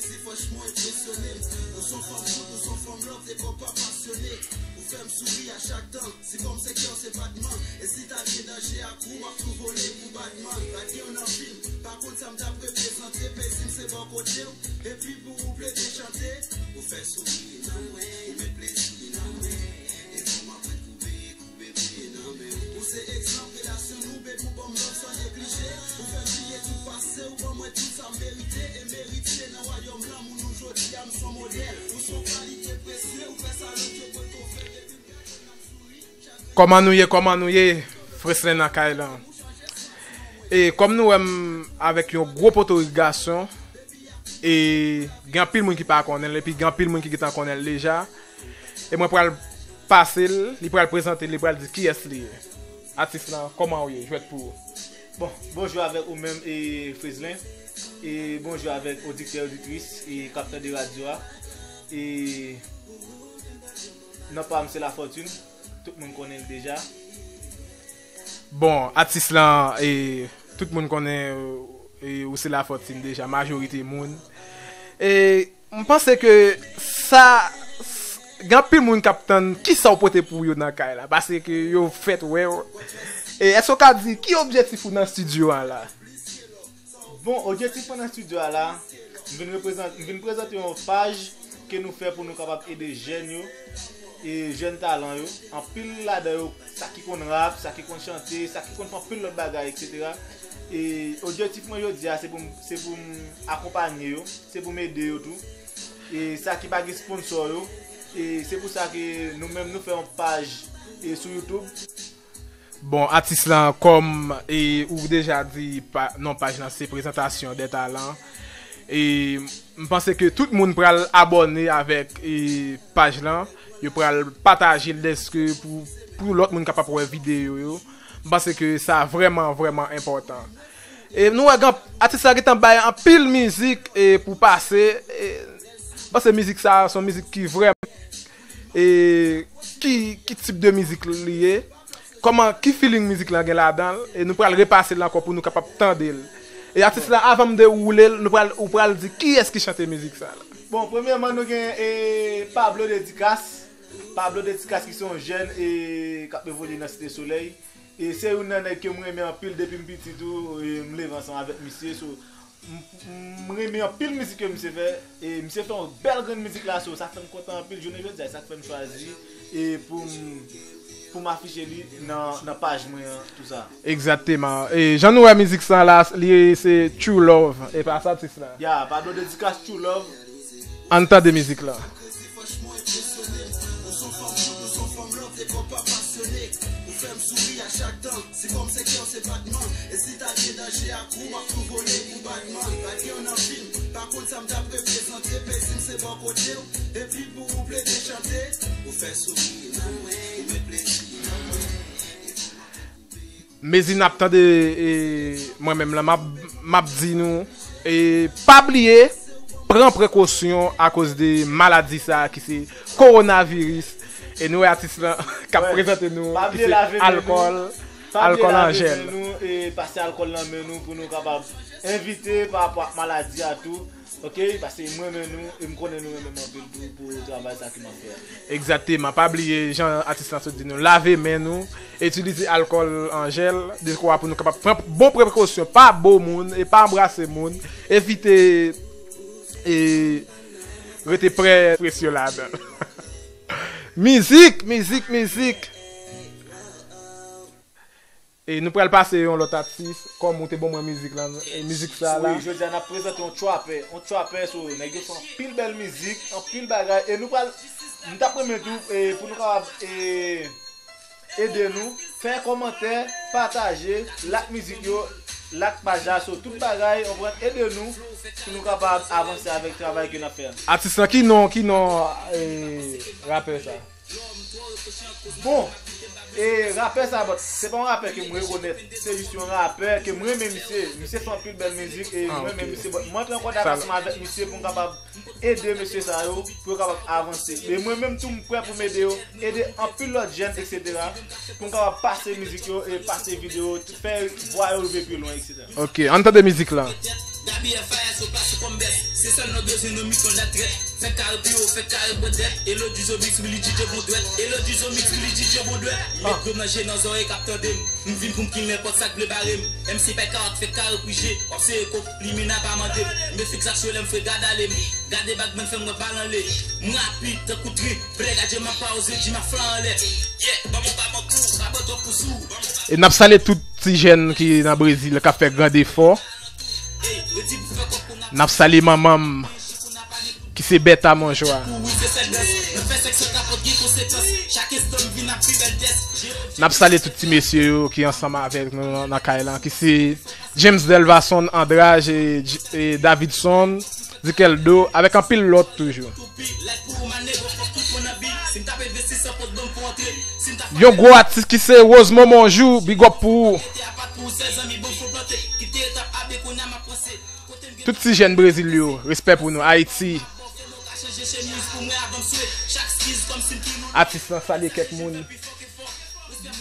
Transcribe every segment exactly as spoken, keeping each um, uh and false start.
Franchman enpresyone m. Ou son fanm fout, ou son fanm love, de kòb pa pasyone. Ou fè m souri a chak tan. Si kòm se kè w se batman. E si ta gen danje ak ou, m ap tou vole pou batman. Pa gen yon nan fim, pa konn sa m t ap reprezante. Pezi m se bò kote w. Epi pou ou plede chante. Ou fè souri nan mwen, ou met plezi nan mwen. E tou m ap ret pou veye. Ou se egzanp relasyon nou, babe, ou ban m love san neglije. Ou fè m bliye tout pase, ou ban mwen tout sa m merite. E merit se nan wayòm lanmou nou jodi a, m son modèl. Ou son kalite presye, ou fè sa lòt yo poko fè. Depi m gade w, m ap souri. Kòman nou ye, kòman nou ye? Freslin nan kay lan. E kòm nou wè m avèk yon gwo potorik gason, e gen anpil moun ki pa konnen l, epi gen anpil moun ki gentan konnen l deja. E mwen pral pase l, li pral prezante l, li pral di kiyès li ye. Atis lan, kòman w ye? Jwèt pou ou. Bon, bonjou avèk ou menm e Freslin. E bonjou avèk oditè, oditris e k ap tande radyo a. E non pa m se Lafortune. Tout moun konnen l deja. Bon, atis lan, e, tout moun konnen, e, ou se Lafortune deja, majorite moun. E, m panse ke sa, s- gen anpil moun k ap tann kisa w pote pou yo nan kay la, paske yo fèt wè w. E, èske w ka di ki objektif ou nan estidyo a la? Bon, objektif mwen nan estidyo a la, m vin reprezant- m vin prezante yon paj ke nou fè pou nou kapab ede jèn yo, e jèn talan yo. Anpil ladan yo, sa ki konn rap, sa ki konn chante, sa ki konn fè anpil lòt bagay, etsetera. E objektif mwen jodi a, se pou m, se pou m akonpanye yo, se pou m ede yo tou. E sa ki pa gen sponsò yo, e se pou sa ke nou menm nou fè yon paj e sou YouTube. Bon, atis lan, kòm e, ou deja di, pa, non paj lan se Prezantasyon dè Talan. E m panse ke tout moun pral abòne avèk e, paj lan. Yo pral pataje l dèske pou, pou lòt moun kapab wè videyo yo. M panse ke sa vrèman, vrèman enpòtan. E nou wè gen, atis la gentan bay anpil mizik e, pou pase. E, m panse mizik sa, se yon mizik ki vrèman e, ki, ki tip de mizik li ye, kòman, ki feeling mizik lan gen ladan l, e nou pral repase l ankò pou nou kapab tande l. E atis la, avan m dewoule l, nou pral, ou pral di kiyès ki chante mizik sa la. Bon, premyèman, nou gen e, Pablo Dedicas. Pablo Dedicas ki se yon jèn e, k ap evolye nan Site Solèy. E se youn nan nèg ke m renmen anpil depi m piti tou, e m leve ansanm avèk misye. So, m, m renmen anpil mizik ke misye fè. E misye fè yon bèl grenn mizik la, so, sa fè m kontan anpil. Jounen jodi a, sa k fè m chwazi e pou m, pou m afiche li nan, nan paj mwen an, tou sa. Egzakteman. E jan nou wè mizik sa la, li se True Love. E pa sa, atis la. Ya, Pablo Dedicas, True Love. Ann tande mizik la. Franchman enpresyone m. Ou son fanm fout, ou son fanm love, de kòb pa pasyone. Ou fè m souri a chak tan. Si kòm se kè w se batman. E si ta gen danje ak ou, m ap tou vole pou batman. Pa gen yon nan fim, pa konn sa m t ap reprezante. Pezi m se bò kote w. Epi pou ou plede chante. Ou fè souri nan mwen, ou met plezi nan mwen. Mezi n ap tande e, mwen menm lan, m ap, m ap di nou, e, pa bliye, pran prekosyon akoz de maladi sa a ki se kowonaviris. E nou wè atis lan k ap prezante nou, ki se alkòl, alkòl an jèl. Pa bliye lave men nou, e pase alkòl nan men nou pou nou kapab evite pa rapò ak maladi a tou. Ok, paske m renmen nou, e m konnen nou renmen m anpil tou pou travay sa ke m ap fè a. Egzakteman. Pa bliye, jan atis lan sot di nou, lave men nou, itilize alkòl an jèl, dekwa pou nou kapab pran bon prekosyon, pa bo moun, e pa anbrase moun, evite, e rete prè espresyon ladan. Mizik, mizik, mizik. E nou pral pase yon lòt atis, kòm ou te ban mwen mizik la, e mizik sa la. Wi, jodi a n ap prezante yon trapper, yon trapper, so, nèg yo fè anpil bèl mizik, anpil bagay, e nou pral, m t ap renmen tou, e pou nou kapab, e, ede nou, fè kòmantè, pataje, like mizik yo, like paj la, so, tout bagay, ou konprann, ede nou, pou nou kapab avanse avèk travay ke n ap fè a. Atis lan, ki non, ki non, e, rapè sa? Bon, e rapè sa, but se pa yon rapè ke m rekonèt. Se jis yon rapè ke m renmen misye. Misye fè anpil bèl mizik e m renmen misye. But m antre an kontak ansanm avèk misye pou m kapab ede mesye sa yo, pou yo kapab avanse. E mwen menm tou, m prè pou m ede yo, ede anpil lòt jèn, etsetera, pou m kapab pase mizik yo e pase videyo, fè vwa yo rive pi lwen, etsetera. Ok, ann tande mizik la. F I S yo plase kòm bèt. Se sèl nou bezwen, nou miton la trèt. Fè kare pi wo, fè kare pran tèt. Elodie Zomix, wi, li D J bon dwèt. Elodie Zomix, wi, li D J bon dwèt. Met dlo nan je, nan zòrèy k ap tande m. M vin pou m kill nenpòt sa k vle bare m. M C Pèkawòt fè kare prije. W ap sere kòk, limena pa mande m. M fiks ak sou lè m fre gad ale m. Gade bag mwen fè m wè bal anle. M rapid tankou tren. Prè gad je m ap pa oze di m ap flan anlè. Yeah, ban m yon ba bankou, pa ban twòp pou sou. Ban m yon ba E n ap salye tout ti jèn ki nan Brezil k ap fè gran efò. N ap salye manman m ki se Bèta Monjwa. N ap salye tout ti mesye yo ki ansanm avèk nou nan, nan kay lan, ki se James Delvason, Andraj, e, e Davidson, Dikeldo, avèk anpil lòt toujou. Yon gwo atis ki se Rosemond Monjou, big up pou ou. Tout ti jèn Brezil yo, respè pou nou. Ayiti. Atis lan salye kèk moun.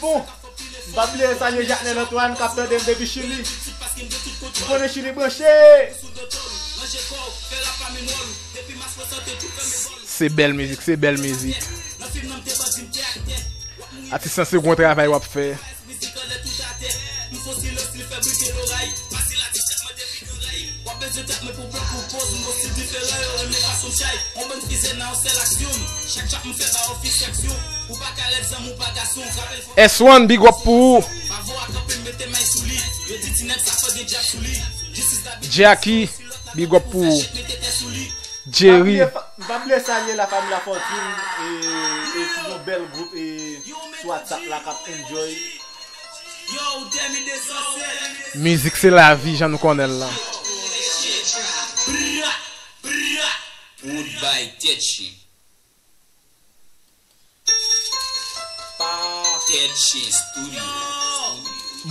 Bon, m pa bliye salye Jacnel Antoine k ap tande m depi Chili. Ou konnen Chili branche. Se bèl mizik, se bèl mizik. Atis lan se gwo travay w ap fè. S one, big up pou ou. Jackie, big up pou ou. Jerry. Pa bliye fa-, pa bliye salye la fanmi Lafortune, e, e ki yon bèl gwoup, e, sou WhatsApp la k ap enjoy. Mizik se lavi, jan nou konnen l lan. Wood by Tèt Chen. Tèt Chen Studio.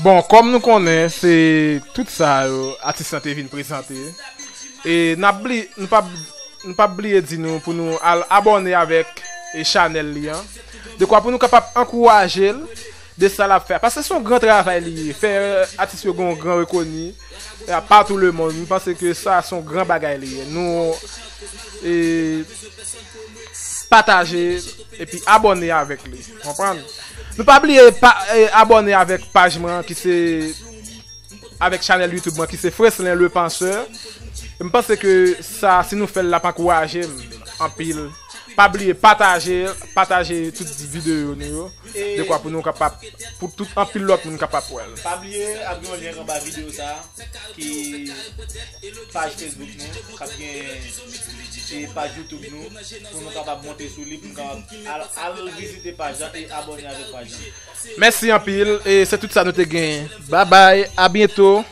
Bon, kòm nou konnen, se tout sa yo atis lan te vin prezante. E n ap bli-, nou p ap, nou p ap bliye di nou pou nou al abòne avèk, e, chanèl li an. Dekwa pou nou kapab ankouraje l de sa l ap fè a. Paske se yon gran travay li ye. Fè atis yo gen yon gran rekoni, e, a patou lemonn. M panse ke sa se yon gran bagay li ye. Nou, e, pataje epi abòne avèk li. Konprann? Nou pa bliye pa, e, abòne avèk paj mwen ki se, avèk chanèl YouTube mwen ki se Freslin Le Penseur. E m panse ke sa, si nou fè l, l ap ankouraje m anpil. Pa bliye pataje, pataje tout videyo nou yo. E dekwa pou nou kapab, pou tout anpil lòt moun kapab wè l. Pa bliye, ap gen yon lyen anba videyo sa a ki paj Facebook nou, k ap gen, e, paj YouTube nou, pou nou kapab monte sou li, pou nou kapab al, al vizite paj la e abòne avèk paj la. Mèsi anpil, e se tout sa nou te genyen. Babay, a byento.